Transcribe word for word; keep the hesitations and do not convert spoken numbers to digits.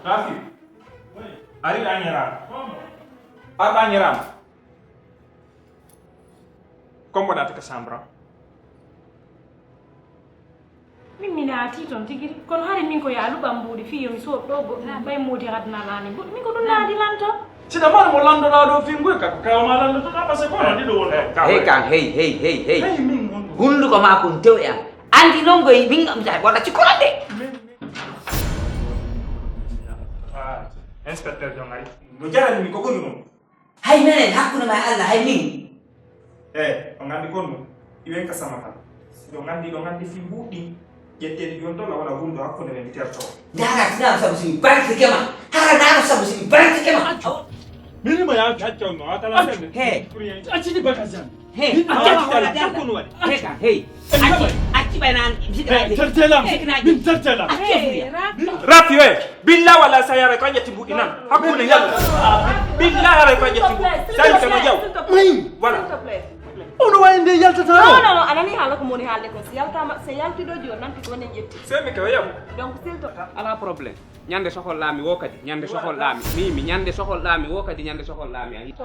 Rafi, ari ɗa ñaraama. Ar ɗa ñaraama. Ko mboɗa taka chambre am? Min mi naatii ton tigi, kono hari min ko yo a luɓan mbuuɗi fii yo mi soodu ɗoo goɗɗum, ɓay moodi adna laani goɗɗum, min ko ɗum naadi lan ton. Si ɗa mari mo landoɗaa ɗoo fii nguy ka, ko kawa ma landotoɗaa, parce que kono ɗiɗo won ɗoo. Hey kan, hey, hey, hey, hey. Hey, min won ɗoo. Hunduko maa kun tew e an. Andi non ngoy min, wala ci kono de. Min, min. Ah, inspecteur Jongari. No jarani mi ko ɓuri non. Hay menen hakkunde ma e Allah, hay min. Eh, on nganndi kon ɗum? Iwen ka sama kan. Si ɗon nganndi, ɗon nganndi fii mbuuɗi ɗin. Ƴetteeɗi ɗon ton, a wona wulndo hakkunde men, mi tertoo. Ndaara, si ndaaro sabu si mi bartike ma. Hara ndaaro sabu si mi bartike ma. Accu. Min ma ya accu. Accu, no, a tala sende. He. Pour rien. Accu di baka zan. He. Min ma ya accu. Accu, no, waɗi. He ka, hey. Acci, acci ɓay naan, hey, tertela. Min tertela. Acci, hey, Rafi, we. Billahi wallahi, sa yaray ko a ƴetti mbuuɗi nan. Hakkunde Yalla. Billahi yaray ko a ƴetti mbuuɗi. Sa yii kama jaw. Voilà. Ono wawi nde yaltata o. Non, non, non, a nani haala ko moni haalde kon. Si yaltama, si yalti ɗo jooni, nanti ko enen ƴetti. Sey mi kewa yaw. Donc, s'il te plaît. Ala problème. Ñande sohol laami wo kadi, ñande sohol laami. Mi, mi ñande sohol laami wo kadi, ñande sohol laami. A yii.